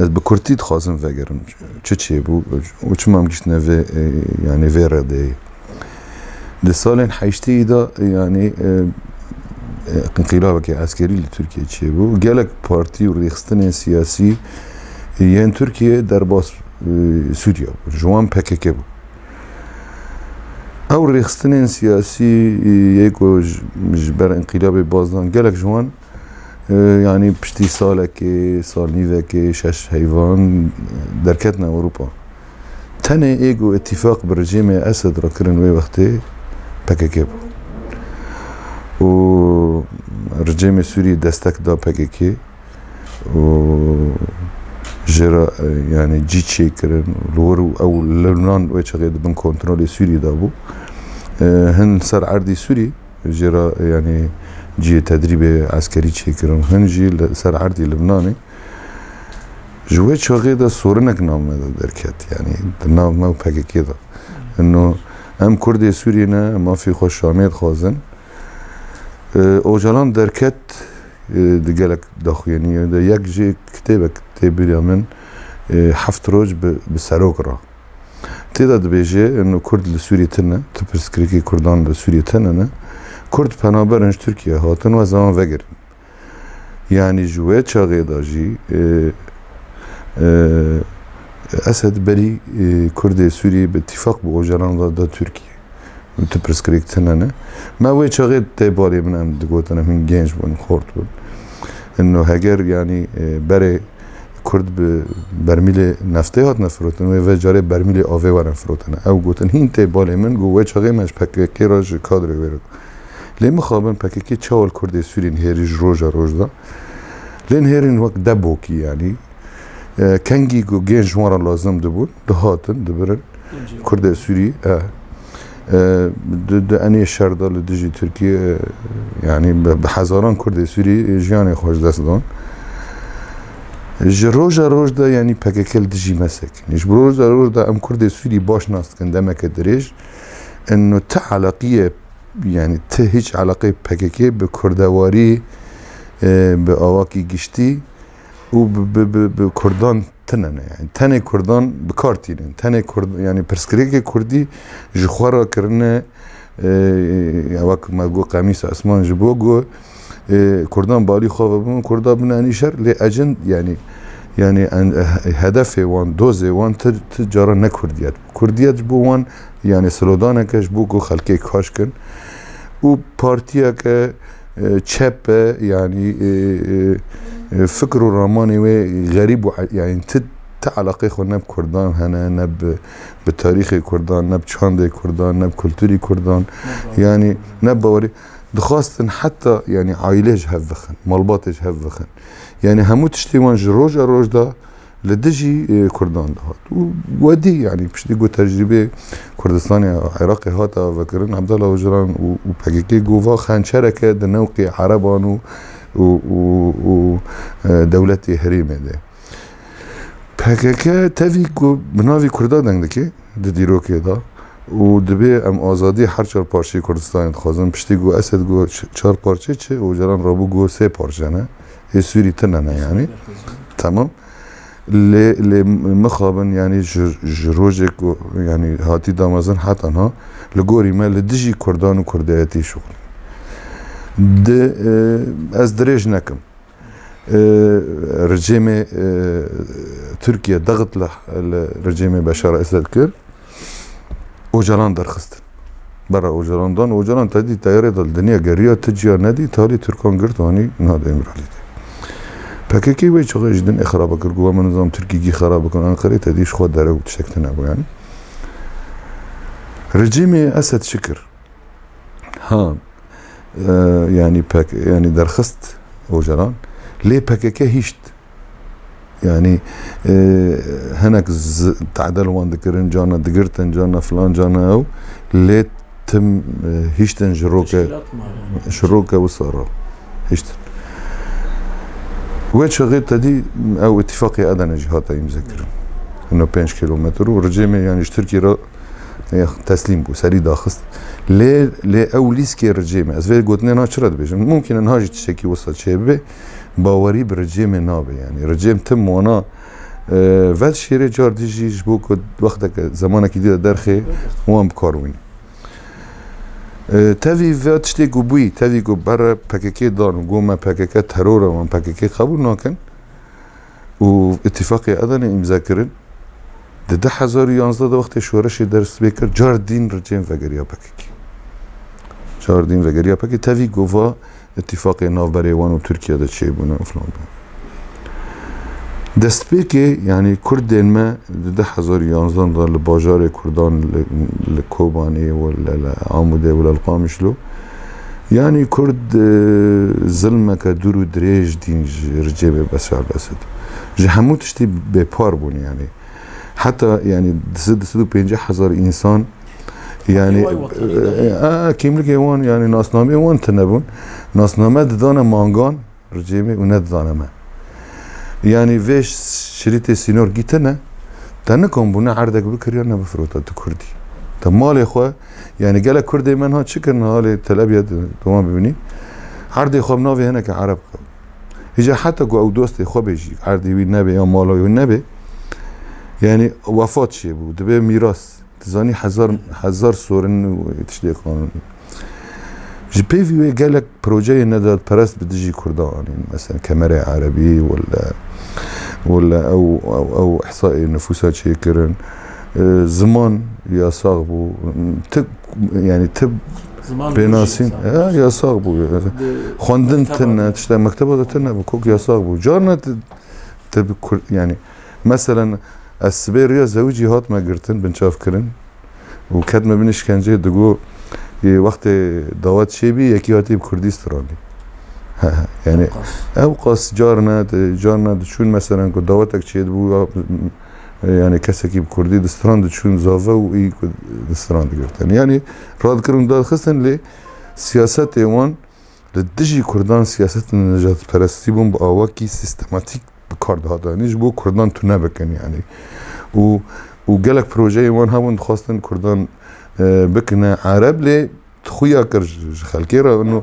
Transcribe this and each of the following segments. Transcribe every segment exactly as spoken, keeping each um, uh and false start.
Ez bi kurtî dixwazim vegerim çi çêbû û çima em giştine vê, e, yanî vê redeyê. Di salên heştêyî de, yanî, e, e, înqilabekî eskerî li Tirkiyê çêbû. Gelek partî û rêxistinên siyasî yên Tirkiyê derbas, e, Sûriye bûn. Ji wan P K K bû. Ew rêxistinên siyasî, e, yê ku ji, ji ber înqilabê baz dan, gelek ji wan, e, yanî piştî salekê, salnîvekê, şeş heyvan, e, derketine Ewropa. Tenê ê ku îtîfaq bi rejîmê Esed re kirin wê wextê P K K bû. Û rejîmê Sûriyê destek da P K K û jê re, e, yanî cî çêkirin. Li wir ew Lubnan wê çaxê di bin kontrolê Sûriyê de bû. E, hin ser erdî Sûrî jê re, yanî cihê tedrîbê eskerî çêkirin. Hin jî li ser erdî Lubnanê. Ji wê çaxê de sorinek nav me de derket, yanî di nav me û P K K de. Ino em Kurdê Sûrî ne, em mafê xwe Şamê dixwazin. E, Ocalan derket, e, di gelek daxuyaniyê de yek jê kitêbek tê bîra min, e, heft roj bi, bi serok re. Tê de dibêje, ino Kurd li Sûrî tune, tu pirsgirêkê Kurdan li Sûrî tune ne. Kurd penaber in ji Tirkiye hatin, we zewan vegerin. Yanî ji wê çaxê de jî, e, e, Esed berî, e, Kurdê Sûrî bi îtîfaq bi Ocalan da, da Tirkiye. Tu pirsgirêk tune ne. Me wê çaxê tê balê min em digotin, em hîn genc bûn, xort bûn. Ino heger, yanî, e, berê Kurd bi bermîlê neftê hatine firotin, wê vê carê bermîlê avê werin firotine. Ew gotin, hîn tê balê min, got, wê çaxê me ji P K K re, ji kadrê wê re. Lê mixabin P K K çawa li Kurdê Sûrî nihêrî ji roja roj de. Lê nihêrîn wek debokî, yanî. E, kengî ku gênc ji wan re lazim dibûn, dihatin, dibirin. Kurdê Sûrî, e, e, di, di enê şer de li dijî Tirkiyê, e, yanî bi, bi hezaran Kurdê Sûrî jiyanê xwe ji dest dan. Ji roja roj de, yanî P K K li dijî me sekinî. Ji roja roj de em Kurdê Sûrî baş nas dikin, demeke dirêj. Ino ti eleqiyê, yanî ti hîç eleqê P K K bi kurdewarî, e, bi awakî giştî û bi, bi, bi, bi Kurdan tine ne. Yanî tenê Kurdan bi kar tînin. Tenê Kurd, yanî pirsgirêkê Kurdî ji xwe re kirine, e, ya wek me got Qemîs Esman ji bo got, e, Kurdan balî xwe ve bibin, Kurda bin enî şer, lê ecin, yanî, yanî en-, hedefê wan, dozê wan ti, ti cara ne Kurdiyet. Kurdiyet ji bo wan, yanî sloganeke ji bo ku xelkê kaş kin û partiyeke, e, çep e, yanî, e, e, e, fikr û ramanê wê xerîb û e-, yanî ti, ti eleqê xwe ne bi Kurdan hene, ne bi, bi tarîxê Kurdan, ne bi çandê Kurdan, ne bi kulturî Kurdan, yanî ne bi bawerî. Dixwastin heta, yanî, aîlê ji hev vexin, malbatê ji hev vexin. Yanî hemû tiştê wan ji roja roj de li dijî, e, Kurdan dihat. Û we dî, yanî piştî ku tecrîbê Kurdistanê, Iraqê hate avekirin, Abdullah Ocalan û, û P K K got, va xençereke di newqê Ereban û, û, û, û, e, dewletê herêmê de. P K K tevî ku bi navî Kurda deng dike di dîrokê de û dibê em azadî her çar parçeyê Kurdistanê dixwazin. Piştî ku Esed got ç-, çar parçe çi, Ocalan rabû got sê parçe ne. Ê Sûrî tine ne yanî. Tamam. Lê, lê mixabin yanî ji, ji rojê ku yanî hatî damezin heta niha li gorî me li dijî Kurdan û Kurdayetî şixulî. Di, e, ez dirêj nekim. E, rejîmê, e, Tirkiye dexit li, li rejîmê Beşar Esed kir. Ocalan derxistin. Bera Ocalan dan, Ocalan te dî teyarê de li dinya geriya, ti ciya nedî, talî Tirkan girt, hanî nade Îmralî de. P K K wê çaxê ji din ê xerabe kir, got, "Min nizam Tirkî gî xerabe kir, Enqerê te dî ji xwe dere û tiştek tune bû yanî." Rejîmê Esed çi kir? Ha, e, yanî P K K, yanî derxist Ocalan, lê P K K hişt. Yanî, e, hinek z-, tadel wan dikirin, cana digirtin, cana filan, cana ew, lê tim, e, hiştin ji roke, Teşkîlat ma yanî. Ji roke wisa re hiştin. Wê çaxê te dî ew îtîfaqê Edene jî hate îmze kirin. Ino pênc kilometr û rejîmê yanî ji Tirkî re, e, teslîm bû, serî daxist. Lê, lê ew lîskê rejîmê, ez vê gotinê niha çira dibêjim? Mumkin e niha jî tiştekî wisa çêbibe, bawerî bi rejîmê nabe. Yanî rejîm tim wana, E, ve şêrê car dî jî ji bo ku wexteke, zemanekî dî de derxê wan bi kar wînî. E, tevî ve tiştê ku bûyî, tevî ku bere P K K dan û got me P K K teror e, wan P K K qebûl nakin û îtîfaqê Edenê îmze kirin. Di du hezar û yanzdeh de wextê şoreşê dest pê kir, car dîn ricêm vegeriya P K K. Car dîn vegeriya P K K, tevî ku va îtîfaqê navberê wan û Tirkiye de çêbûne û filan bû. Destpêkê, yanî Kurdên me di du hezar û yanzdeh de li bajarê Kurdan li, li Kobanê û li, li Amûdê û li Qamişlo, yanî Kurd, e, zilmeke dûr û dirêj dîn ji ricêbê Beşar Esed. Ji hemû tiştî bêpar bûn, yanî. Heta, yanî, du sed, du sed û pêncî hezar însan, yanî, Vay vatanî e, e, kîmlikê wan, yanî, nasnameyê wan tune bûn. Nasname didane mangan, ricêmê û nedidane me. Yanî vê şirîtê sînor gîtine, te nikom bû ne erdek bikiriya ne bifirota tu Kurdî. Te malê xwe, yanî gelek Kurdê me niha çi kirin, halê Tel Abyad de wan bibînî. Erdê xwe bi navê hineke Ereb xwe. Hîca heta ku ew dostê xwe bê jî, erdê wî nebe ya mala wî nebe, yanî wefat çêbû, dibe mîras. Tu zanî hezar, hezar sorin û tiştê qanûnî. Ji pêvî wê gelek projeyê nedadperest bi dijî Kurdan anîn. Mesela Kemerê Erebî, wele, wele ew, ew, ew ihsayê nifûsa çêkirin. E, ziman yasax bû. Tib, yanî tib Ziman pênasîn. Yasax. Ya, yasax bû. Di Xwendin mekteba tine, de. Tişta mekteba de tine bû. Kok yasax bû. Carna tu, tu bi Kurd, yanî, meselen, ez sibê riya zewicî hatime girtin, binçav kirin. Û ketme bin îşkenceyê, digo, ê, wextê dawet çêbî, yekî hatî bi Kurdî strandî. Yanî, Ew qas. ew qas carna, carna diçûn, meselen, ku dawetek çêdibû, ya, yanî kesekî bi Kurdî distrand, diçûn zave û î ku distrand digirtin. Yanî, radikirin dadxistin, lê siyasetê wan li dijî Kurdan siyasetên nijadperestî bûn, bi awakî sîstematîk bi kar dihatin. Yanî ji bo Kurdan tune bikin, yanî. Û, û gelek projeyê wan hebûn, dixwastin Kurdan, e, bikine Ereb, lê xuya kir ji, ji xelkê re, û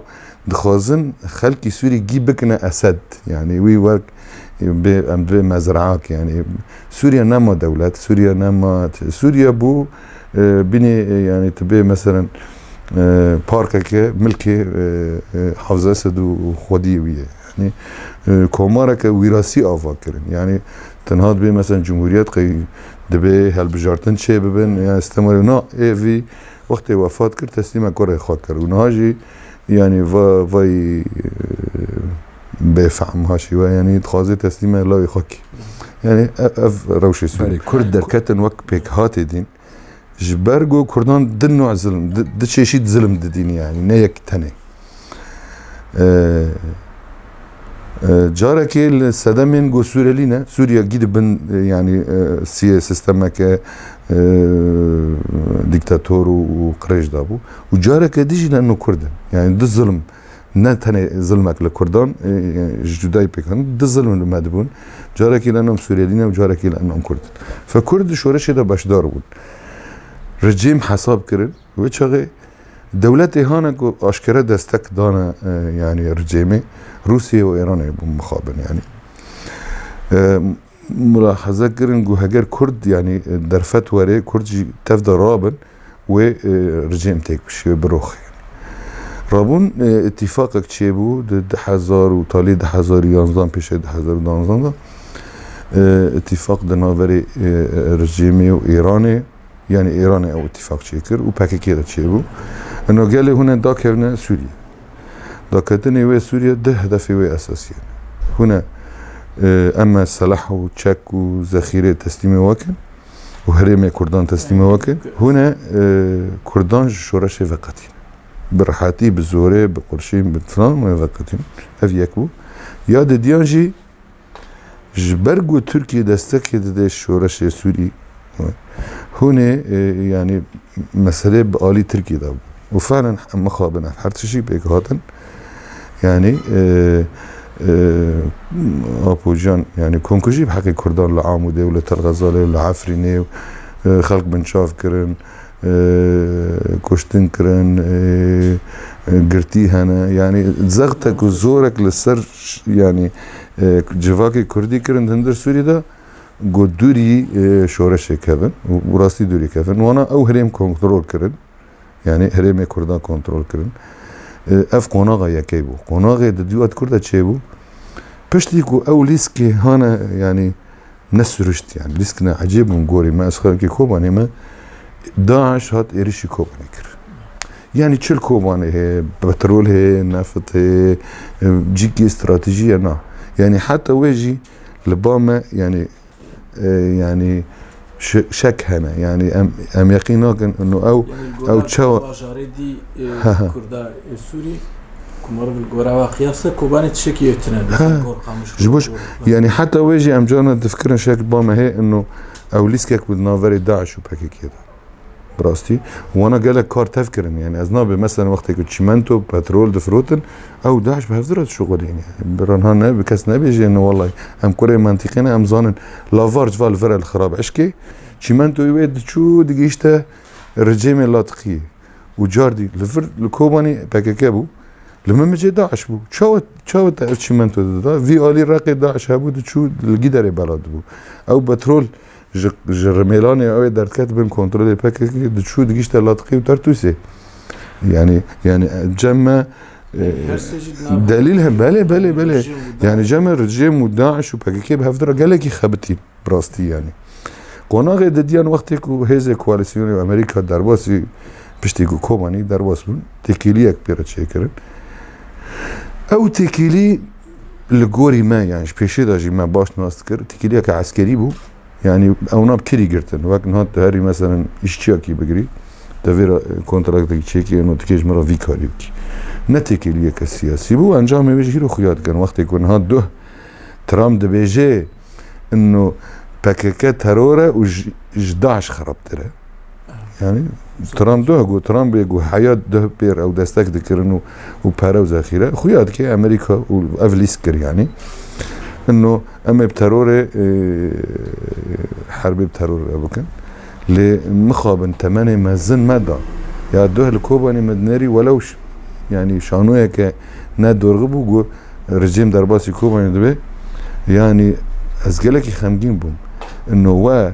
dixwazin xelkî Sûrî gî bikine Esed. Yanî wî wek, e, bê, em bê mezraak, yanî Sûriye nema dewlet, Sûriye nema, Sûriye bû, e, binê, e, yanî tu bê, meselen, e, parkeke milkê, e, e, Hafız Esed û xwediyê wî ye. Yanî, e, komareke wîrasî ava kirin. Yanî, tenha dibê, mesela, cumhuriyet qey dibê hilbijartin çê bibin, yanî, sîstema na, ê vî wextê wefat kir, teslîme kurê xwe kir. Û niha jî, yanî, va-, vay, e, bêfehm ha şîwe, yanî, dixwaze teslîme lawê xwe kî. Yanî, e-, ev rewşê Sûrî. Belê, Kurd derketin wek pêkhatê dîn. Ji ber ku Kurdan du nû zilm, du, du çeşît zilm didîn, yanî ne yek tenê. E, e, carekê li sedemên ku Sûrelî ne, Sûriye gî di bin, e, yanî, e, siyê sistemeke, e, dîktator û, û qirêj dabû. Û careke dî jî li no Kurd in. Yanî du zilm, ne tenê zilmek li Kurdan, e, e, ji cudayî pêk hatin, du zilm li me dibûn. Carekî li nom Sûrelî ne û carekî li nom Kurd. Fe Kurd di şoreşê de beşdar bûn. Rejîm hesab kirin. Wê çaxê dewletê hane ku aşkere destek dane, e, yanî rejîmê Rûsiyê û Îranê bûn mixabin, yanî. E, mulahaze kirin ku heger Kurd, yanî, e, derfet were, Kurd jî tev de rabin, wê, e, rejîm têk bişî, wê biroxê. Rabûn, e, îtîfaqek çêbû di du hezar û talî du hezar û yanzdan, pêşê du hezar û danzdan de, e, îtîfaq di navberê, e, e, rejîmê û Îranê, yanî Îranê ew îtîfaq çêkir û P K K de çêbû. Ino gelê hûn ê dakevne Sûriye. Daketinê wê Sûriye du hedefê wê esasî ye. Hûn ê, e, em ê silah û çek û zexîrê teslîmê we kin û herêmê Kurdan teslîmê we kin. Hûn ê, e, Kurdan ji şoreşê veqetîn. Bi rehetî, bi zorê, bi qurşîn, bi filan wê veqetîn. Ev yek bû. Ya didiyan jî, ji ber ku Tirkiye destekê dide şoreşê Sûrî, hûn ê, e, yanî meselê bi alî Tirkiye de bû. Û felen em mixabin ev her tişî pêk hatin. Yanî, e, e, Apo Can, yanî komkujî bi heqê Kurdan li Amûdê û li Tel Xezalê û li Efrînê û, e, xelk binçav kirin, e, kuştin kirin, e, e, girtî hene. Yanî zextek û zorek li ser ş-, yanî, e, civakê Kurdî kirin di hundir Sûrî de, Got dûrî, e, şoreşê kevin û rastî dûrî kevin. Wana ew herêm kontrol kirin. Yani herêmê Kurdan kontrol kirin. E, ev qonaxa yekê bû. Qonaxê di dîwat Kurda çêbû. Piştî ku ew lîskê hane, yani ne sirişt, yani lîsk ne ecêb bûn gorî me, ez xelkê Kobanê me, DAIŞ hat êrişî Kobanê kir. Yani çil Kobanê heye, petrol heye, neft heye, e, cîkê stratejî ye na. Yani heta wê jî li ba me, yani, e, yani şe-, şek hene. Yani em, em yeqîn nakin ino ew, Yanî li ew gora çawa bajarê dî, e, Kurda, e, Sûrî, ku meriv li gora wa qiyas de, Kobanê tiştekî yê tune be. Ha. Gor Qamişlo, Ji bo gor yani heta wê jî em carna difikirin şek ba me hê ino ew lîskek bi naverê DAIŞ û P K K de. Bi rastî, wana gelek kar tev kirin. Yani ez nabe, mesela wextê ku çîmento, petrol difirotin, ew DAIŞ bi hevdira dişuxulîn. Yani bi ranha ne, bi kes nebêje, ne wellahî. Em kurê mentîqê ne, em zanin. Lavar civa li vir e li xirab eşkê. Çîmentoyê wê diçû digihîşte ricêmê Latiqiyê. Û cardî li vir, li Kobanî P K K bû. Li Memicê DAIŞ bû. Çawa, çawa te ev çîmento dida? Vî alî reqê DAIŞ hebû, diçû li Gîderê bela dibû. Ew petrol ji, ji Rimêlanê ew ê derdiket bin kontrolê P K K, diçû digihîşte Latiqî û Tertûsê. Yani, yani, e, cem me, e, Her sê jî di nav delîl hem, belê, belê, belê. Rejîm û Yani DAIŞ. Cem me rejîm û DAIŞ û P K K bi hevdira gelekî xebitî. Bi rastî yani. Qonaxê didiyan wextê ku hêzê koalîsyonê Amerîka derbasî, piştî ku Kobanî derbas bûn, têkiliyek pê re çêkirin. Ew têkilî li gorî me, yani ji pêşê de jî me baş nas dikir, têkiliyeke eskerî bû. Yani ew nav kirî girtin. Wek niha tu herî meselen îşçiyekî bigirî, te vê re, e, kontraktekî çêkî, eno tu kê ji min re vî karî bikî. Ne têkiliyeke siyasî bû, encamê wê jî hîro xuya dikin. Wextê ku niha duh Trump dibêje, ino P K K teror e û ji, ji DAIŞ xirabtir e. Yani Trump duh got, Trump bê got heya duh pêr ew destek dikirin û, û pere û zexîre. Xuya dike Amerîka û ev lîsk kir yani. Ino em ê bi terorê, e, herbê bi terorê bikin. Lê mixabin temenê mezin me da. Ya duh li Kobanî me dinerî welew ş-, yani şanoyeke ne dorxi bû, got, rejîm derbasî Kobanê dibe. Yani ez gelekî xemgîn bûm. Ino we,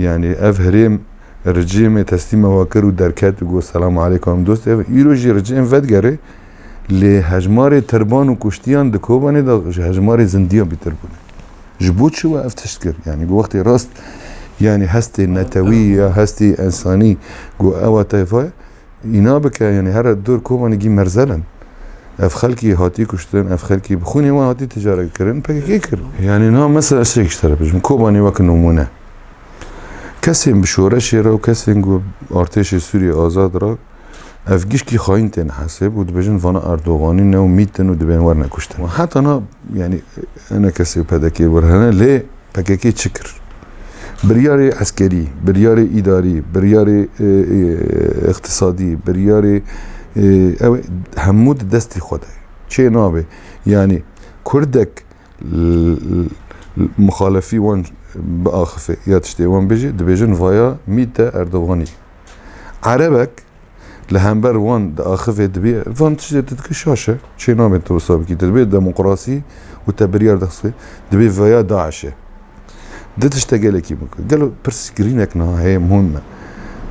yani ev herêm rejîmê teslîma we kir û derket û got, "Selamu aleykum, em dost." Ev îro jî rejîm vedigere, lê hejmarê tirban û kuştiyan di Kobanê de ji hejmarê zindiyan bîtir bûne. Ji bo çi we ev tişt kir? Yani got wextê rast, yani hestê netewî ya hestê ensanî got ewa tayfa, Îna bike, yani here dor Kobanî gî merzel in. Ev xelkî hatî kuştin, ev xelkî bi xûnê wan hatî ticaret kirin, P K K kir. Yani niha mesela ez şêk ji te re bêjim, Kobanî wek nimûne. Kesên bi şoreşê re û kesên ku artêşê Sûriyê azad re, ev gişkî xayîn tên hesêb û dibêjin vana Erdoganî ne û mît in û dibên werne kuştin. Heta niha, yani, ene kesê P D K wir hene, lê P K K çi kir? Biryarê eskerî, biryarê îdarî, biryarê, e, e, îqtisadî, biryarê, e, ew hemû di destî xwe de. Çê nabe. Yani Kurdek l-, l-, muxalefî wan biaxife ya tiştê wan bêje, dibêjin vaya mîte Erdoganî. Erebek Li hember wan diaxivê dibê, van tiştê tu dikî şaş e, çê nabe tu wisa bikî, tu dibê demokrasî û te biryar dixisê, dibê veya DAIŞ e. Di tişte gelekî bike. Gelo pirsgirînek niha heye muhim e.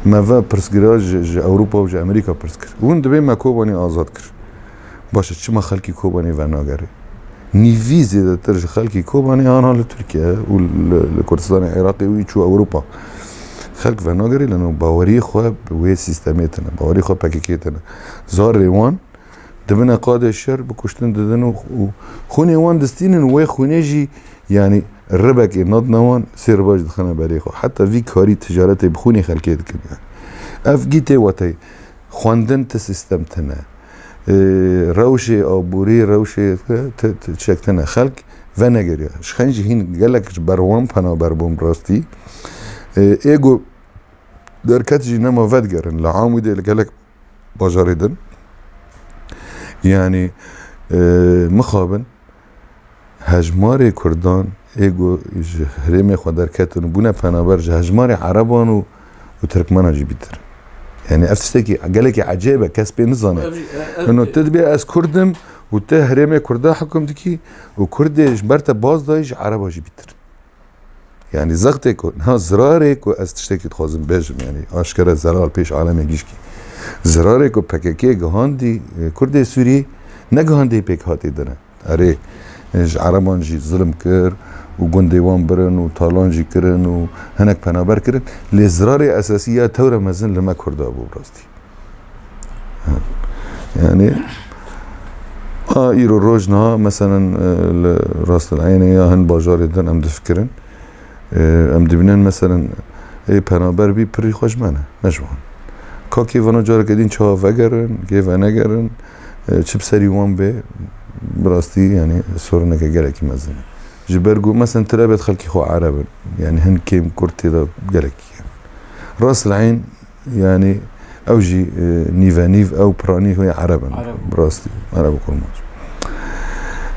Me ve pirsgira ji, ji Ewropa û ji Amerîka pirs kir. Hûn dibê me Kobanî azad kir. Baş e, çima xelkî Kobanê venagere? Nîvî zêdetir ji xelkê Kobanê ana li Tirkiye û li, li Kurdistanê Iraqê û çû Ewropa. Xelk venagere, leno baweriyê xwe bi wê sîstemê tine, baweriyê xwe P K K tine. Zarê wan dibine qadê şer, bi kuştin didin û, û xûnê wan distînin, wê xûnê jî, yanî ribekê nadine wan, sê riba jî dixine berê xwe. Heta vî karî ticaretê bi xûnê xelkê dikin yani. Ev gîtê wetey. Xwendin ti sîstem tine. Ee, rewşê aborî, rewşê ti, ti çek tine. Xelk venegeriya. Ji xeyn jî hîn gelek ji ber wan penaber bûn bi rastî. Ee, ê ku derket jî nema vedigerin. Li Amûdê li gelek bajarê din. Yani, ee, mixabin. Hejmarê Kurdan ê ku ji herêmê xwe derketin û bûne penaber ji hejmarê Ereban û, û Tirkmenan jî bîtir. Yani ev tiştekî gelekî ecêb e, kes pê nizane. Ev jî, e, ev Ino jî tu dibê ez Kurd im û tu herêmê Kurda hukm dikî û Kurdê ji ber te baz dayî ji Ereba jî bîtir. Yani zextê ku, ha, zirarê ku ez tiştekî dixwazim bêjim, yani aşkere zelal pêş alemê gişkî. Zirarê ku P K K gihandî, e, Kurdê Sûrî, negihandî pêkhatê din e. Erê, e, ji Ereban jî zulm kir û gundê wan birin û talan jî kirin û hinek penaber kirin. Lê zirarê esasî ya tewre mezin li me Kurda bû bi rastî. Yani, a îro roj niha, meselen, e, li Rast el Eynê ya hin bajarê din em difikirin. E, em dibînin, meselen, ê penaber bî pirî xwe ji me ne, ne ji wan. Ka kê vana careke din çawa vegerin, kê venegerin, e, çi bi serî wan bê, bi rastî, yani, soruneke gelekî mezin e. Ji ber ku, meselen, tilebet xelkî xwe Ereb in. Yani, hin kêm Kurd tê de gelekî ye. Rast el Eyn, yani, ew jî, e, nîvenîv, ew piranî xwe Ereb in. Ereb. Bi rastî, Ereb û Kurmanc.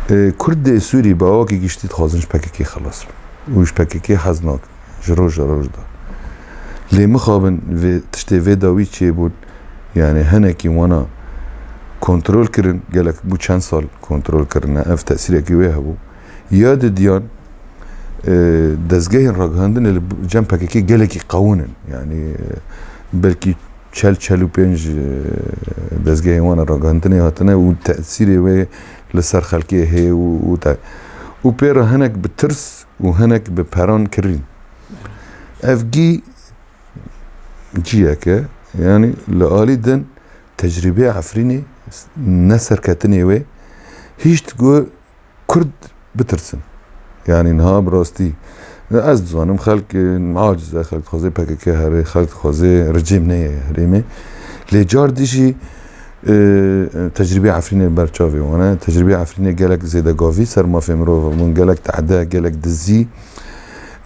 E, Kurdê Sûrî bi awakî giştî dixwazin ji P K K xelas bin. Û ji P K K hez nakin. Ji roja roj de. Lê mixabin vê tiştê vê dawî çêbûn, yani, hinekî wana kontrol kirin, gelek bû çend sal kontrol kirine, ev tesîrekî wê hebû. Ya didiyan, e, dezgehên ragihandinê li cem P K K gelekî qewin in. Yani, e, belkî çel, çel û pênc, e, dezgehên wan a ragihandinê hatine û tesîrê wê li ser xelkê heye û, û te-, û pê re hinek bi tirs û hinek bi peran kirîn. Ev gî ciyek e, yani li alî din tecrîbê Efrînê, ne serketinê wê, hişt ku Kurd bitirsin. Yani niha bi rastî, ez dizanim xelk, e, aciz e, xelk dixwaze P K K here, xelk dixwaze rejîm neye herêmê. Lê car dî jî, e, tecrîbê Efrînê ber çavê wan e. Tecrîbê Efrînê gelek zêdegavî ser mafê mirov bûn, gelek tehde, gelek dizî,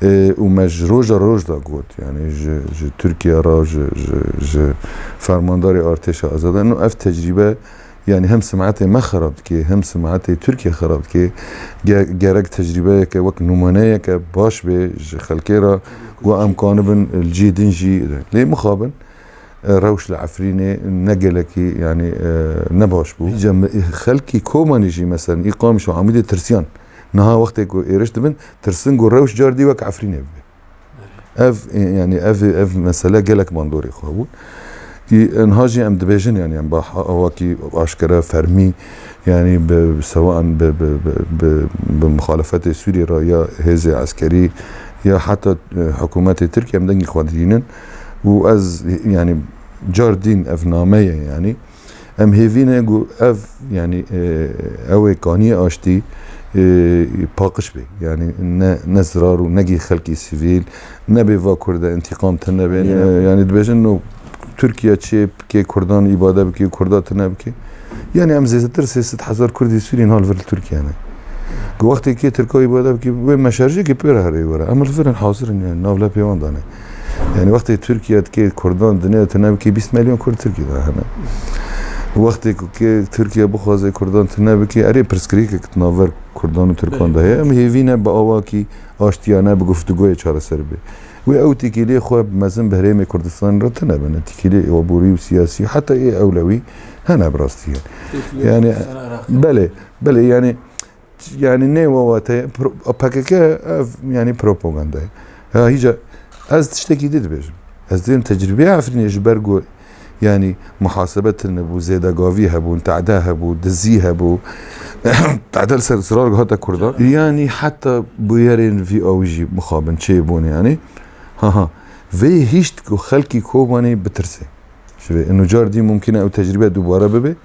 e, û me ji roja roj de got, yani ji, ji Tirkiye re, ji, ji, ji fermandarê artêşa azad. Eno ev tecrîbe, yani hem simetê me xerab dike, hem simetê Tirkiye xerab dike. Ge-, gerek tecrîbeyeke wek nûmuneyeke baş bê ji xelkê re, ku em kanibin li cihê din jî. Lê mixabin, e, rewş li Efrînê ne gelekî, yani, e, ne baş bû. Cem-, xelkî Kobanê jî, meselen, î Qamiş û Amûdê tirsiyan. Niha wextê ku êriş dibin, tirsin ku rewş car dî wek Efrînê bibe. Ev, e, yani ev, ev mesele gelek bandorê xwe bû. Î, niha jî em dibêjin, yani em ba-, awakî aşkere, fermî, yani bi, bi sewan bi, bi, bi, bi, bi muxalefetê Sûriyê re ya hêzê eskerî ya heta, e, hikûmetê Tirkiye em dengê xwe didînin. Û ez, yani car dîn ev name ye, yani. Em hêvî ne ku ev, yani, e, ew ê kaniyê aştî, e, paqij bê. Yani ne, ne zirar û negî xelkî sivîl, nebê va Kurda întîqam tune bê. Ya. E, yani dibêjin no Tirkiye çê bike, Kurdan îbade bike, Kurda tune bike. Yani em zêdetir sê sed hezar Kurdî Sûrî niha li vir li Tirkiye ne. Ku wextê kê Tirka îbade bike, wê meşerjê kê pê re herê were. Em li vir in, hazir in, yani nav lepê wan dane. Yani wextê Tirkiye dike Kurdan dinê tune bike, bîst milyon Kurd Tirkiye de hene. Wextê ku kê Tirkiye bixwaze Kurdan tune bike, erê pirsgirêkek di navber Kurdan û Tirkan de heye. Em hêvî ne bi awakî aştiyane, bi guftûgoyê çareser be. Wê ew têkiliyê xwe mezin bi herêmê Kurdistanê re tune bine. Têkiliyê aborî û siyasî, heta ê ewlewî hene bi rastî. Têkiliyê Yani, Kurdistan Iraqê. Belê, belê, yani, yani nê wewate pro-, P K K ev, yani propaganda ye. Ha, hîca ez tiştekî dî dibêjim. Ez dibêjim tecrîbeya Efrînê ji ber ku, yani muhasebe tune bû, zêdegavî hebûn, tehde hebû, dizî hebû, tehde li ser zirar hate Kurdan. Yani heta bûyerên vî awî jî mixabin çêbûn yani. Ha ha. Vê hişt ku xelkî Kobanê bitirse. Ji vê ino car dî mumkin e ew tecrîbe dubare bibe.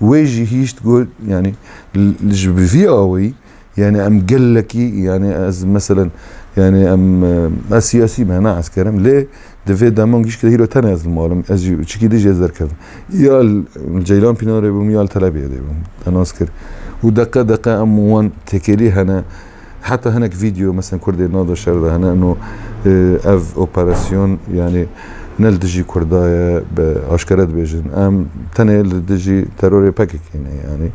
Wê jî hişt got, yani, l-, ji bi vî awayî, yani, em gelekî, yani, ez, meselen, yani, em, e, ez siyasî me, ne esker im, lê di vê deman gişkê de hîro tenê ez li mal im, ez jî çikî dî jî ez derkevim. Ya li Ceylan Pînarê bûm, ya li Telebiyê de bûm, te nas kir. Û deqe deqe em wan têkêlî hene, Heta hinek vîdeo, mesela Kurdê nado şer de hene, no, e, ev operasyon, yani, ne li dijî Kurda ye, bi aşkere dibêjin. Em tenê li dijî terorê P K K ne, yani.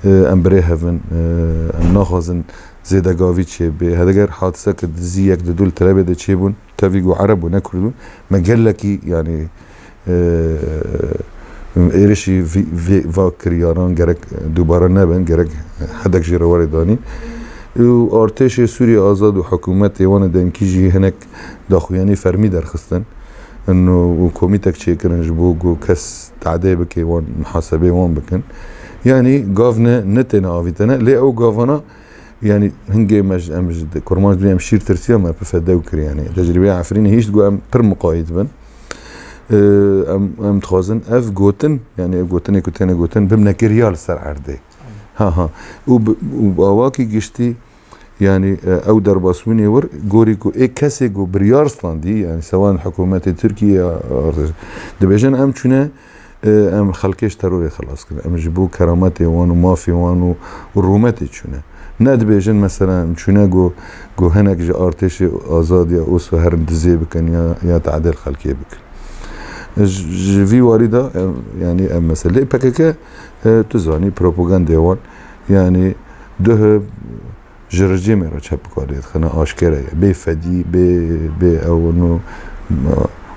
E, em birêhev in, e, em naxwazin zêdegavî çêbe. Hedeger hadiseke dizî yek di dû li Telebê de çêbûn, tevî ku Ereb bû, ne Kurd bûn. Me gelekî, yani, e, êrişî vî, vî, va kiryaran gerek dubare nebin, gerek hedek jê re were danîn. Û artêşê Sûriye Azad û hikûmetê wan ê demkî jî hinek daxuyanî fermî derxistin. Û komîtek çêkirin ji bo ku kes tadê bike, wan muhasebê wan bikin. Yanî gav ne, ne têne avîtene, lê ew gavana, yanî hingê me ji, em ji, kurmanc dibî em şîr tirsiya me pife dew kir, yanî tecrîbeya Efrînê hîşt ku em pir muqayît bin. Ee, em, em dixwazin ev gotin, yanî ev gotinê ku têne gotin, bimne kiriya li ser erdê. Ha, ha. Û bi, û bi awakî giştî, yanî, e, ew derbasbûnê wir, gorî ku ê kesê ku biryar standî, yanî sewan hikûmetê Tirkiyê ya, dibêjin, em çûne, e, em xelkê ji terorê xelas kirin. Em ji bo kerametê wan û mafê wan û, û rûmetê çûne. Ne dibêjin, mesela, em çûne ku, ku hinek ji artêşê azad ya OSO herin dizê bikin ya, ya tadê li xelkê bikin. Ji, ji vî warî de, em, yanî em meselê P K K, e, tu zanî, propagandê wan, yanî duh ji rejîmê re çepik alê dixine, aşkere ye. Bê fedî, bê, bê ew û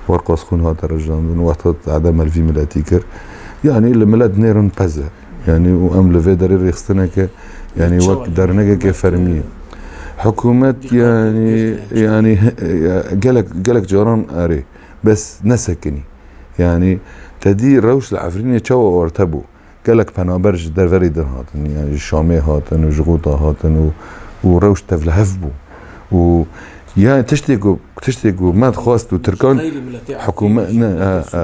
werqas xûn hate rijandin, wexta tade me li vî miletî kir. Yanî li milet nêrin pez e. Yanî û em li vê derê rêxistineke, yanî çawa wek dernegeke fermî ye. Hikûmet, yanî, yanî, gelek, gelek caran erê. Bes nesekinî. Yanî te dî rewş li Efrînê çawa orte bû. Gelek penaber ji deverê din hatin, yanî ji Şamê hatin û ji Xûta hatin û, û rewş tevlihev bû. Û yanî tiştê ku, tiştê ku me dixwest û Tirkan hikûme-, ne, e, e,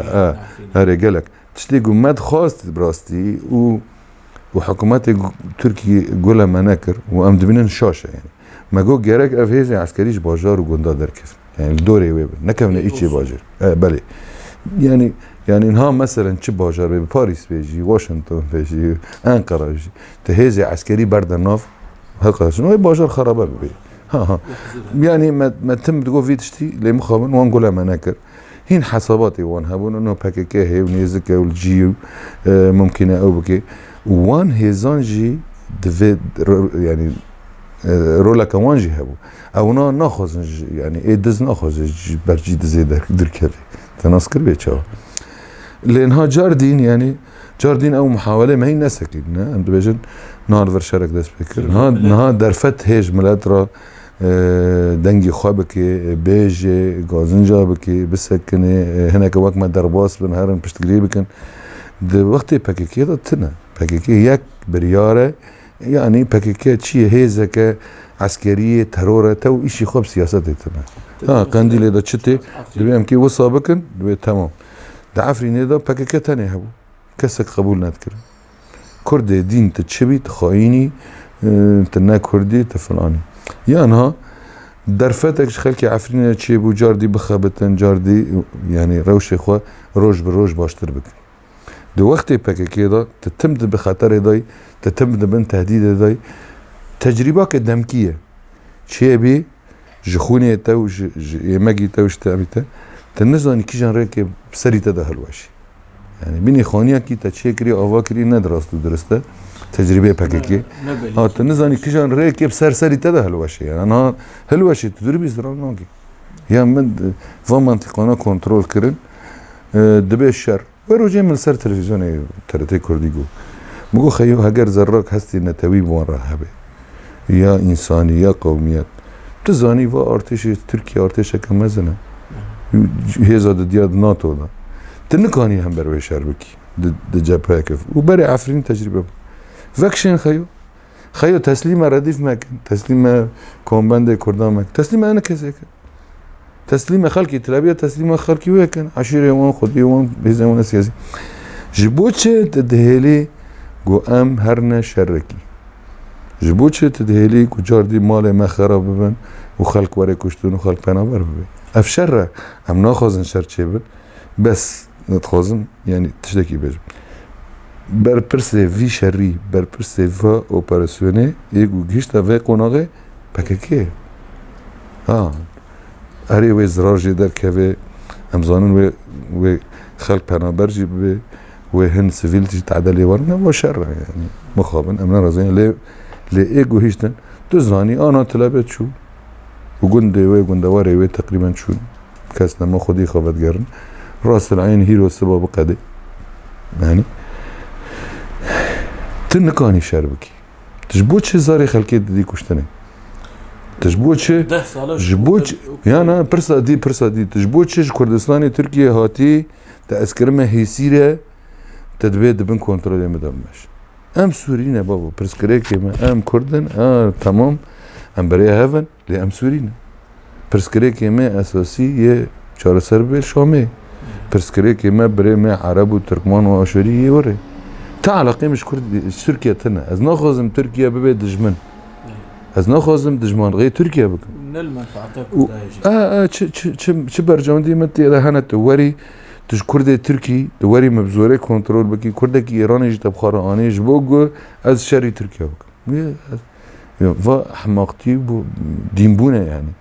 e, erê gelek. Tiştê ku me dixwest bi rastî û, û hikûmetê gu-, Tirkiyê gule me nekir û em dibînin şaş e yanî. Me got gerek ev hêzên eskerî ji bajar û gunda derkevin. Yanî li dorê wê bin. Nekevine îçê bajêr. E, belê. Yanî, yanî niha meselen çi bajar bê, Parîs bê jî, Washington bê jî, Enqera jî. Tu hêzê eskerî berde nav, heqaşin. Wê bajar xerabe bibe. Ha, ha. Yanî me, me tim digot vî tiştî, lê mixabin wan gule me nekir. Hîn hesabatê wan hebûn, ino P K K heye û nêzik e û li cî û, e, mumkîn e ew bike. Û wan hêzan jî divê ro-, yanî, e, roleke wan jî hebû. Ew na-, naxwazin ji, yanî ê diz naxwaze ji ber cî dizê der-, dirkeve. Te nas kir bê çawa? Lê niha cardîn, yanî cardîn ew muhawelê me hîn nesekî, ne? Em dibêjin niha li vir şerek dest pê kir. Niha, niha derfet hê ji milet re, e, dengê xwe bike, bêje, gazinca bike, bisekine, e, hineke wek me derbas bin, herin piştgirî bikin. Di wextê P K K de tune. P K K yek biryar e, yanî P K K çi ye? Hêzeke eskerî ye, teror e, tew îşî xwe bi siyasetê tune. Ha, Qendîlê de çi tê? Divê em kê wisa bikin, divê temam. Di Efrînê de P K K tenê hebû. Kesek qebûl nedikirin. Kurdê dîn tu çi bî, tu xayînî, e, tu ne Kurdî, tu filanî. Ya niha derfetek ji xelkê Efrînê çêbû, cardî bixebitin, cardî, yanî rewşê xwe roj bi roj baştir bikin. Di wextê P K K de tu tim di bi xeterê de yî, tu tim di bin tehdîdê de yî. Tecrîbake demkî ye. Çêbî, ji xûnê te û ji, ji êmegî te û ji tevî te, tu nizanî kîjan rêkê bi serî te de hilweşî. Yanî bînî xaniyekî te çêkirî, ava kirî, ne di rast û dirist e. Tecrîbeyê P K K. Ne, ne belî. Ha, tu nizanî kîjan rêkê bi ser serî te de hilweşê. Yanî niha hilweşê tu dûrî bî ziran nakî. Ya min, e, va mantîqana kontrol kirin, e, dibe şer. Wê rojê min li ser televîzyonê T R T Kurdî got. Min got, Xeyo, heger zerrak hestê netewî bi wan re hebe, ya însanî, ya qewmiyet, tu zanî va artêşê Tirkiye artêşeke mezin e. Hêza di diya di NATO de. Tu nikanî hember wê şer bikî di, di cepheyeke. Û berê Efrînî tecrîbe bû. Vekişên Xeyo. Xeyo, teslîme Redîf mekin. Teslîme kombendê Kurdan mekin. Teslîme ene kesê kin. Teslîme xelkî Tel Aviv, teslîme xelkî wê kin. Eşîrê wan, xwediyê wan, hêzên wan siyasî. Ji bo çi tu dihêlî ku em herne şerekî? Ji bo çi tu dihêlî ku cardî malê me xera bibin û xelk were kuştin û xelk penaber bibe? Ev şer e. Em naxwazin şer çêbin. Bes, dixwazim, yanî tiştekî bêjim. Berpirsê vî şerî, berpirsê va operasyonê yê ku gihişte vê qonaxê P K K ye. Ha. Erê wê zirar jê derkeve, em zanin wê, wê xelk penaber jî bibe, wê hin sivîl jî tade lê werin, ev şer e yanî. Mixabin, em nerazî ne. Lê, lê ê guhiştin, tu zanî, ana Tel Aviv çû. Û gundê wê, gundewarê wê teqrîben çûn. Kes nema xwedî xwe vedigerin. Rast el eyn hîro siba biqedê. Yanî, tu nikanî şer bikî. Tu ji bo çi zarê xelkê didî kuştinê? Tu ji bo çi? Deh sala Ji bo çi? Ya na, pirsa dî, pirsa dî. Tu ji bo çi ji Kurdistanê Tirkiye hatî, te ez kirime hêsîre, te dibê di bin kontrolê min de bimeş. Em Sûrî ne babo, pirsgirêkê me, em Kurd in, a, temam, em berê hev in, lê em Sûrî ne. Pirsgirêkê me esasî yê çareser bê Şamê. Pirsgirêkê me birê me Ereb û Tirkman û Aşûrî yê werê. Ti eleqê min ji Kurd, ji Tirkiye tine. Ez naxwazim Tirkiye bibe dijmin. Ez naxwazim dijmanxê Tirkiye bikim. Ne li menfaeta Û- Kurda ye jî. A, a, çi, çi, çi, çi bercewendî min tê de hene tu werî, tu ji Kurdê Tirkî, tu werî min bi zorê kontrol bikî, Kurdekî Îranê jî te bi xwe re anî, ji bo ku ez şerî Tirkiye bikim. Yê, ez, ya, va hemaqtî bû, dînbûn e yani.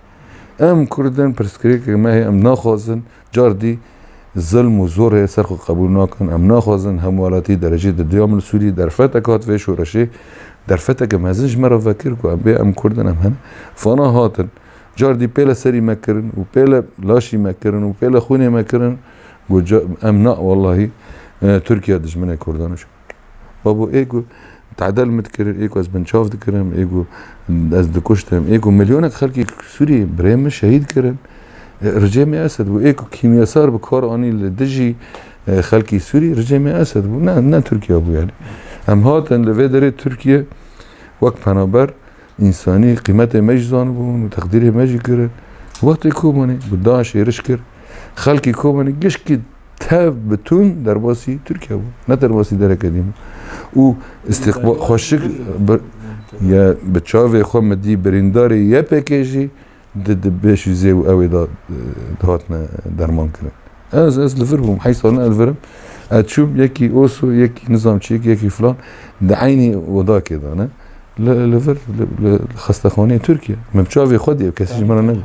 Em Kurd in, pirsgirêkê me heye, em naxwazin, car dî zilm û zorê ser xwe qebûl nakin. Em naxwazin hemwelatî derecê di diya min li Sûrî derfetek hat vê şoreşê, derfeteke mezin ji me re vekir ku em bê em Kurd in, em hene. Fana hatin, car dî pêle serî me kirin û pêle laşî me kirin û pêle xwînê me kirin. Got, ca-, em na, wellahî, e, Tirkiye dijminê Kurdan e. Babo, ê ku tedel min dikirin, ê ku ez binçav dikirim, ê ku ez dikuştim, ê ku milyonek xelkî Sûrî birê min şehîd kirin. E, Ricê me Esed bû, ê ku kîmyasar bi kar anî li dijî, e, xelkî Sûrî, Ricê me Esed bû. Ne, ne Tirkiye bû yani. Em hatin li vê derê Tirkiye wek penaber însanî qîmetê me jî zanibûn û teqdîrê me jî kirin. Wextê Kobanê bi DAIŞ êriş kir, xelkî Kobanê gişkî tev bi tund derbasî Tirkiye bû. Ne derbasî dereke dî bû. Û îstiqbal xweşik bi, ya bi çavê xwe min dî birîndarê Y P G jî di, di beş yüz û ew ê de, e, dihatine derman kirin. Ez, ez li vir bûm, heyş salin ez li vir im. Ez çûm, yekî Oso, yekî nizam çi, yekî, yekî filan, di eynî odakê de ne. Li, li vir, li, li, li xestexaneyê Tirkiye. Me bi çavê xwe dî, ev kesî ji me re nebû.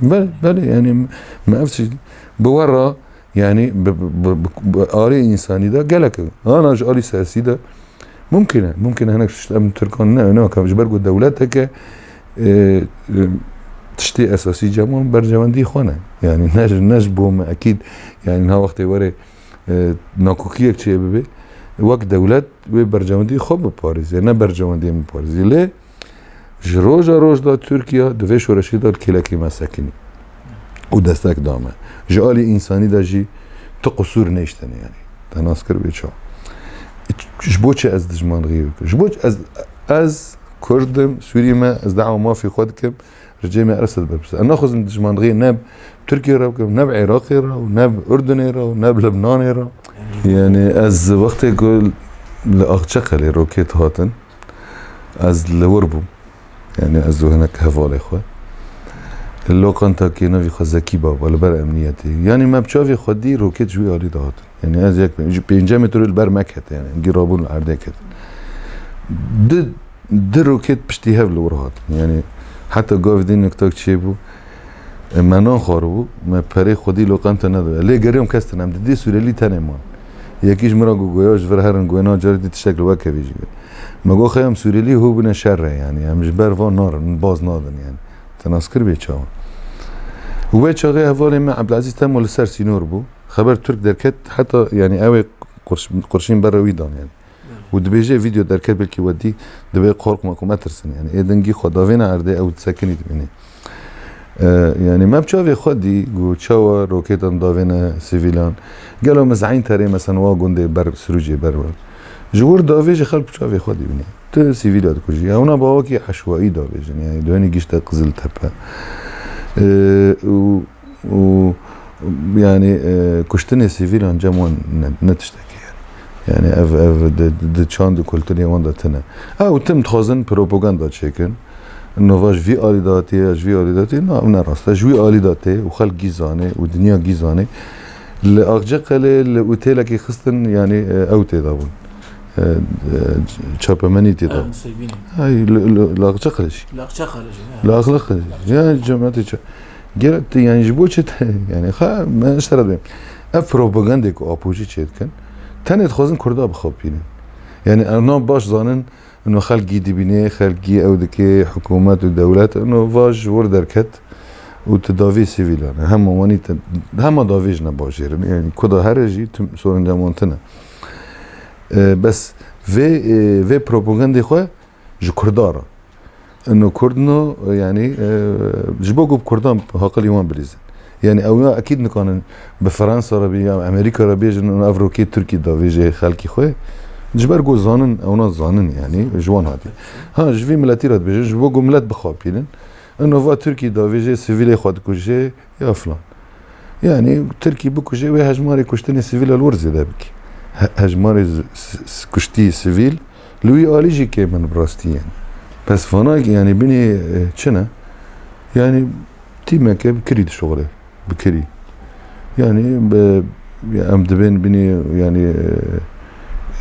Belê, belê, yani me ev çi, bi we re, yani bi, bi, bi, bi, bi alî însanî de gelek e. Ana ji alî siyasî de mumkin e. Mumkin e hinek tişt em Tirkan ne, ne, ji ber ku dewleteke, e, e, tiştê esasî ceman bercewendî xwe ne. Yani ne ji, ne ji bo me ekîd, yani niha wextê were, e, nakokiyek çê bibe, wek dewlet wê bercewendî xwe biparêze, ne bercewendiyê min biparêze. Lê ji roja roj de Tirkiye di vê şoreşê de li kêlekê me sekinî û destek da me. Ji alî însanî de jî tu qusûr nêştene yani. Te nas kir bê çawa. Ji bo çi ez dijmanxiyê bikim? Ji bo çi ez, ez Kurd im, Sûrî me, ez dawa mafê xwe dikim, Ricê me Esed berpirsî. Ez naxwazim dijmanxiyê ne bi Tirkiye re bikim, ne bi Iraqê re û ne bi Urdunê re û ne bi Libnanê re. Yani ez wextê ku li Axçeqelê roket hatin, ez li wir bûm. Yani ez û hinek hevalê xwe. Loqantakê navî xwe Zekî Baba li ber emniyetê. Yani me bi çavê xwe dî roket ji wî alî de hatin. Yani ez yek, ji pêncî metre li ber me kete, yani em gî rabûn li erdê ketin. Di, di roket piştî hev li wir hatin. Yani heta gavê din niktak çêbû, e, me nan xwaribû, me perê xwedî loqente nedibe. Lê geriyam kes tune, em didî Sûrelî tenê man. Yekî ji min re got, goya ji vir herin, goya na carê dî tiştek li we kevî jî. Me got, xeyam Sûrelî hû bine şer re, yani em ji ber van narin, baz nadin yani. Te nas kir bê çawa. Wê çaxê hevalê me Ebdilezîz Temo li ser sînor bû. Xeber Tirk derket, heta, yani, ew ê qurş-, qurşîn ber wî dan, yani. Û dibêje, vîdeo derket, belkî we dî, dibê, korkma ku metirsin, yani. Ê dingî xwe davêne erdê, ew disekinî dibînê. E, yani, me bi çavê xwe dî, ku çawa roketan davêne sivîlan. Gelo me zeyn terê, mesela, wa gundê ber, Sirûcê ber we. Ji wir davêje, xelk bi çavê xwe dibîne. Tu sivîla dikujî. Ewna bawekî eşwayî davêjin, yani, doyni gişte Qiziltepe. E, û û, yani, e, kuştinê sivîlan cem wan ne, ne tiştekê ye. Yani ev, ev di, di çand û kulturê wan de tune. Ew tim dixwazin propaganda çêkin. Nova ji vî alî de hatiye, ji vî alî de hatiye. Na, ev ne rast e. Ji wî alî de tê û xelk gî zane û dinya gî zane. Li Axceqelê, li otêlekî xistin, yani, e, ew tê de bûn. E, e, çapemenî tê de. Erhan Seybînî. Ay, li, li, li Axceqelê jî. Li Axceqelê jî, he. Li Axceqelê jî. Ya, cemaetê ça-, Gerek te, yani, ji bo çi te, yani, xa, me ji te re dibêm. Ev propagandê ku Apojî çê dikin, tenê dixwazin Kurda bixapînin. Yani, ev na baş zanin, ino xelk gî dibînê, xelk gî ew dikê, hikûmet û dewlet, ino va ji wir derket û tu davê sivîlan e. Hema wanî te, hema davê ji ne bajêr in. Yani, ku da here jî tim sorin deman tine. E, bes vê, e, vê propagandê xwe ji Kurda re. Ino Kurd no, yanî, e, ji bo ku bi Kurdan haqilî wan bilîzin. Yanî ew ya ekîd nikanin bi Fransa re bî ya Amerîka re bêjin, ino ev rokê Tirkî davêjê xelkî xwe. Ji ber ku zanin, ewna zanin yanî, ji wan hatî. Ha, ji vî miletî re dibêjin, ji bo ku milet bixapînin. Ino va Tirkî davêjê sivîlê xwe dikujê ya filan. Yanî Tirkî bikujê wê hejmarê kuştinê sivîl li wir zêde bike. He-, hejmarê z-, s-, s-, kuştî sivîl li wî alî jî kêm in bi rastî yanî. Pes vana yanî binê, e, çi ne? Yanî tîmeke bi kirî dişuxile, bi kirî. Yanî bi, em dibên binê yanî, e,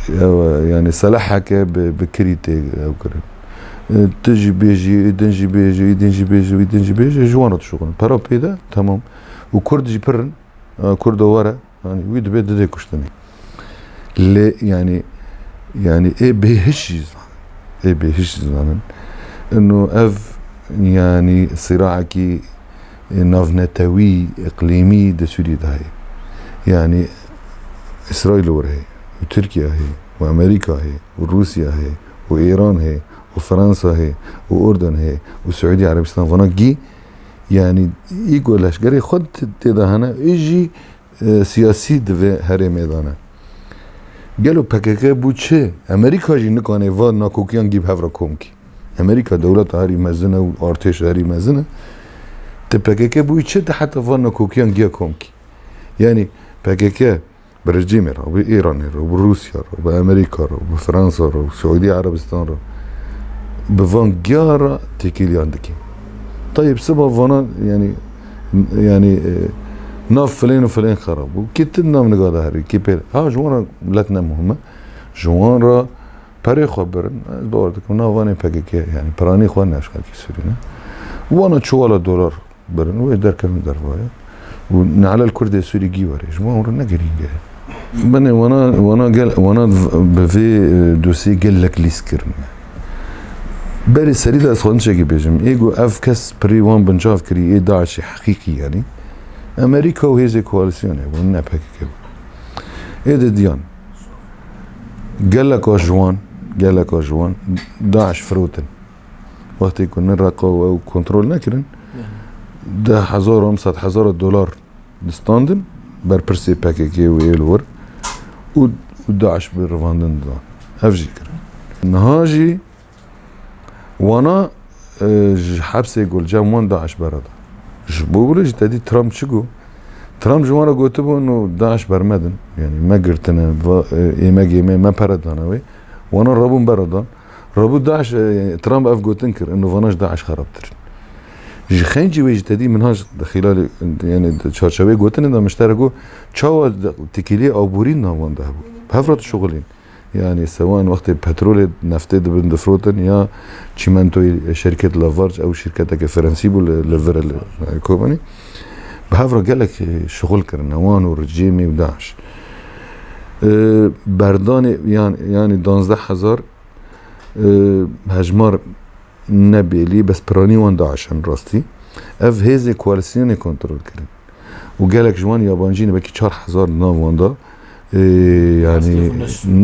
ew, yanî seleheke bi, bi kirî tê ew kirin. E, tu jî bêjî, ê din jî bêjî, ê din jî bêjî, ê din jî bêjî, ji wan re dişuxulin. Pera pê de, temam. Û Kurd jî pir in, e, Kurdo were, yanî wî dibê didê kuştinê. Lê, yanî, yanî ê bêhiş jî zanin. Ê bêhiş jî zanin. Ino ev, yanî, sîraekî, e, navnetewî, îqlîmî di Sûriyê de heye. Yanî, Îsraîl li wir heye, û Tirkiye heye, û Amerîka heye, û Rûsya heye, û Îran heye, û Fransa heye, û Urdun heye, û Siûdî Erebistan, vana gî, yanî, î ku leşkerê xwe t-, tê de hene, ê jî, e, siyasî di vê herêmê de ne. Gelo P K K bû çi? Amerîka jî nikane va nakokiyan gî bi hev re kom kî. Amerîka dewleta herî mezin e û artêşa herî mezin e. Ti P K K bûyî çi, ti heta va nakokiyan giya kom kî. Yanî P K K bi rejîmê re, bi Îranê re, bi Rûsya re, bi Amerîka re, bi Fransa re, bi Siûdî Erebistan re, bi van giya re têkiliyan dike. Tayê bi siba vana, yanî, yanî, e, nav filên û filên xerab bû. Kî ti nav niga de herî, kî pê. Ha, ji wan re milet ne muhim e. Ji wan re perê xwe birin. Ez bawer dikim, nav vanê P K K, yanî piranî xwe ne ji xelkê Sûrî ne. Wana çuwala dolar birin, wê derkevin dervayê. Û ne'lel Kurdê Sûrî gî were. Ji wan re ne girîng e. Binê wana, wana gel, wana bi vê, e, dosyê gelek lîst kirin. Berê serî de ez xwe tiştekî bêjim. Ê ku ev kes pirî wan binçav kirî, ê DAIŞê heqîqî yanî. Amerîka û hêzê koalîsyonê bûn, ne P K K bûn. Ê di diyan. Geleka ji wan, geleka ji wan DAIŞ firotin. Wextê ku nirqa û ew kontrol nekirin, deh hezar û sed hezar dolar distandin, berpirsê P K K û ê li wir û, û DAIŞ bi revandin didan. Ev jî kirin. Niha jî wana, e, ji hepsê ku li cem wan DAIŞ bera da. Ji bo wilo jî te dî Trump çi got? Trump ji wan re gotibû, ino DAIŞ bermedin. Yanî me girtine, va, e, êmegê me, me pere dane wê. Wana rabûn bera dan. Rabû DAIŞ, e, Trump ev gotin kir, ino vana ji DAIŞ xerabtir in. Ji xencî wê jî te dî min ha ji xîlalê, yanî di çarçeveyê gotinê de min ji te re got, çawa di-, têkiliyê aborî nav wan de hebû. Bi hev re dişuxulîn. Yanî sewan wextê petrolê, neftê dibin difirotin ya çîmentoyê şirket Lafarge, ew şirketeke Fransî bû li, li vir e, li Kobanî. Bi hev re gelek, e, şuxul kirine, wan û rejîmê û DAIŞ. E, berdanê yan, yanî danzdeh hezar, e, hejmar ne bêlî, bes piranî wan DAIŞ in rastî. Ev hêzê koalîsyonê kontrol kirin. Û gelek ji wan yabancî ne, belkî çar hezar di nav wan de, e, yanî Ev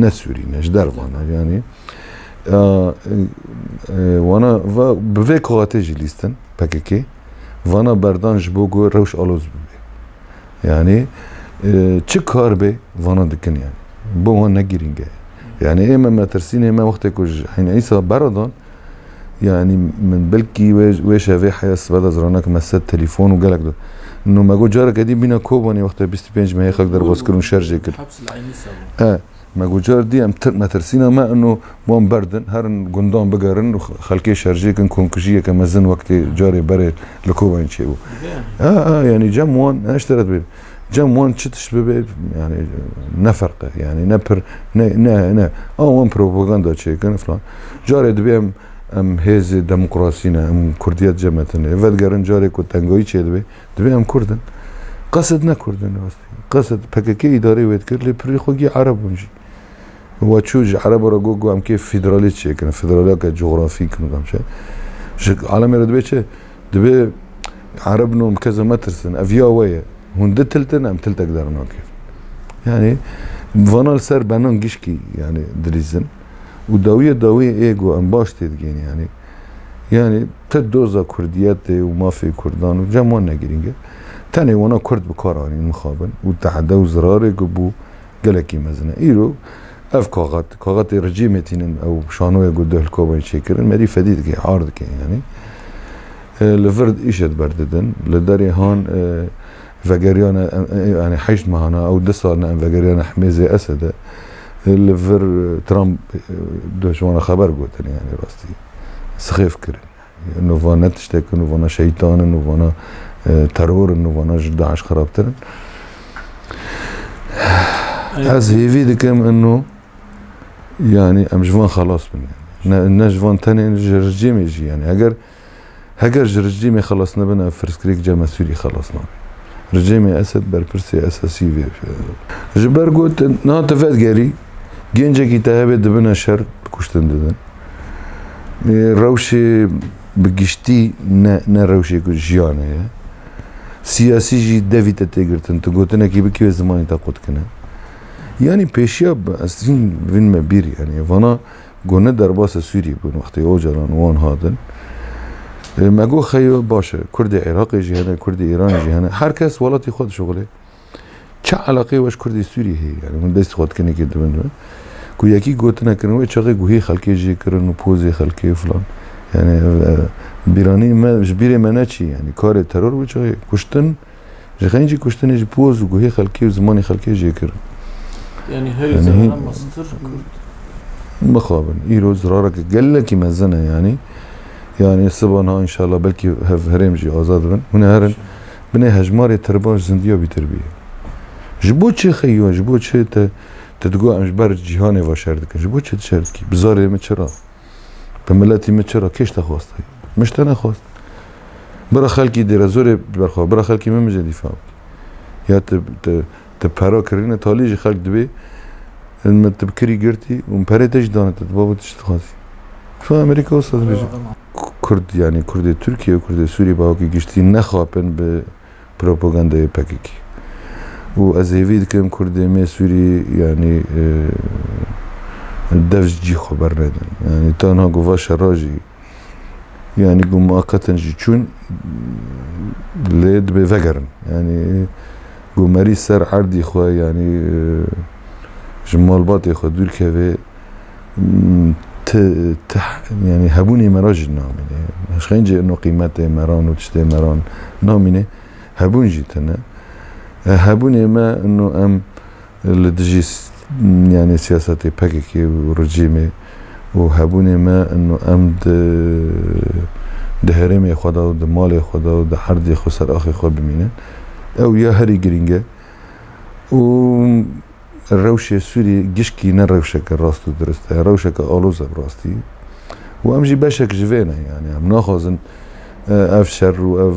ne Sûrî ne, ji dervan e, yanî. Ya, e, e, wana va, bi vê koxatê jî lîstin P K K. Vana berdan ji bo ku rewş aloz bibe. Yanî, e, çi kar be, vana dikin yanî. Bo wan ne girîng e. Yanî ê me metirsînê me wextê ku ji Eyn Îsa beradan, yanî min belkî wê, wê şevê heya sibe de ziranek me sed telefon û gelek do. No me got careke dî bîna Kobanê wextê bîst û pênc mehê xelk derbas kirin û şer jê kir. Heps li Eyn Îsa bû. E, me got car dî em tir-, metirsîna me ino wan berdin, herin gundan bigerin û xelkê şer jê kin, komkujiyeke mezin wek tê carê berê li Kobanê çêbû. Dibe yanî. Ha, ha, yanî cem wan, ez ji te re dibêm. Cem wan çi tişt bibe, yanî ne ferq e, yanî ne pir, ne, ne, ne. A wan propaganda çêkin filan. Carê dibê em, em hêzê demokrasî ne, em kurdiyet cemetine. Vedigerin carê ku tengayî çêdibe, dibê em kurd in. Qesid ne kurd in rastî. Qesid P K K îdarê wê dikir, lê pirî xwe gî Ereb bûn jî. Wa çû ji Ereba re got, got, em kê federalî çêkin, federaliyeke cografî kin, em çi. Ji alemê re dibê çi? Dibê Ereb no em keza metirsin, ev ya we ye. Hûn ditiltin, em tiltek dernakevin. Yanî, vana li ser benan gişkî, yanî, dilîzin. Û dawiyê dawiyê ê got, em baş tê digihîn, yanî. Yani te doza kurdiyetê û mafê kurdan û cem wan ne girîng e. Tenê wana kurd bi kar anîn mixabin û tehede û zirarê ku bû gelekî mezin e. Îro ev kaxet, kaxetê rejîmê tînin ew şanoya ku duh li Kobanê çêkirin, merî fedî dike, ar dike yani. E, li vir îşe di ber didin. Li derê han, e, vegeriyane, em, e, yani heşt mehana, ew du sal ne em vegeriyane hemêzê Esed e. E, li vir, e, Trump, e, duh ji wana xeber gotin yani rastî. Sixêf kirin. Nû van ne tiştek in, nû vana şeytan in, nû vana, e, teror in, nû vana ji DAIŞ xirabtir in. Ez hêvî dikim ino, yani em ji van xelas bin. Ne, ne ji van tenê, ji rejîmê jî yani. Heger, heger ji rejîmê xelas nebin, ev pirsgirêk cem me Sûrî xelas nabe. Rejîmê Esed berpirsê esasî vê. Ji ber got, niha te vedigerî, gencekî te hebe dibine şer, kuştin didin. Ê, rewşê bi giştî ne, ne rewşê ku jiyan heye. Siyasî jî devî te tê girtin. Tu gotinekî bikî wê zimanî te qut kine. Yanî pêşiya bi, ez hîn vîn me bîr, yanî vana ku ne derbasa Sûriyê bûn wextê Ocalan wan hatin. Ê, me got xeyo baş e. Kurdê Iraqê jî hene, Kurdê Îranê jî hene. Her kes welatê xwe dişuxulê. Çi eleqeyê we ji Kurdê Sûrî heye? Yani hûn dest xwe dikin êkê dibin we. Ku yekî gotinek kirin, wê çaxê guhê xelkê jê kirin û pozê xelkê û filan. Yani, e, bîranî me, ji bîrê me neçî, yani karê teror wê çaxê kuştin, ji xencî kuştinê ji poz û guhê xelkê û zimanê xelkê jê kirin. Yani herî Yani hîn- zehra mestir Kurd. Mixabin, îro zirareke gelekî mezin e yani. Yani siba niha inşallah belkî hev herêm jî azad bin. Hûn ê herin. Binê hejmarê tirba ji zindiya bîtir bîye. Ji bo çi xeyiwa, ji bo çi te, te digot em ji ber cîhanê ve şer dikin? Ji bo çi tu şer dikî? Bi zarê min çira? Bi miletî min çira? Kê ji te xwest? Min ji te nexwest. Bira xelkî Dêrezorê ji ber xwe, bira xelkî min min jê dîfa bikî. Ya te, te, te pera kirîne, talî jî xelk dibê, min tu bi kirî girtî û min perê te jî dane te, tu babo tu çi dixwazî? Tu Amerîka wisa dibêje. Kurd, yani Kurdê Tirkiye û Kurdê Sûrî bi awkî giştî nexapin bi propagandayê P K K. Û ez hêvî dikim Kurdê me Sûrî, yanî, e, dev ji cî xwe bernedin. Yanî, tanha guva şera jî, yanî, ku muqetin jî çûn, lê dibê vegerin. Yanî, ku merî ser erdî xwe, yanî, e, ji malbatê xwe dûr keve, m, ti, ti, yanî, hebûnê me re jî namîne. Ji xencê ino qîmetê me re û tiştê me re namîne. Hebûn jî tune. E, hebûnê me ino em li dijî s-, yani siyasetê P K K û rejîmê û hebûnê me ino em di, di herêmê xwe de û di malê xwe de û di erdê xwe ser axê xwe bimînin. Ew ya herî girîng e. Û rewşê Sûrî gişkî ne rewşeke rast û dirist e, rewşeke aloz e bi rastî. Û em jî beşek ji vê ne, yani em naxwazin, e, ev şer û ev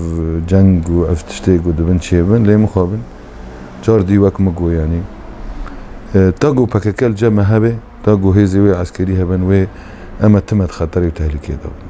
ceng û ev tiştê ku dibin çêbin, lê mixabin. Car dî wek min got, yani, e, ta ku P K K li cem me hebe, ta ku hêzê wê eskerî hebin, wê em e tim e di xeterê û tehlîkê de bin.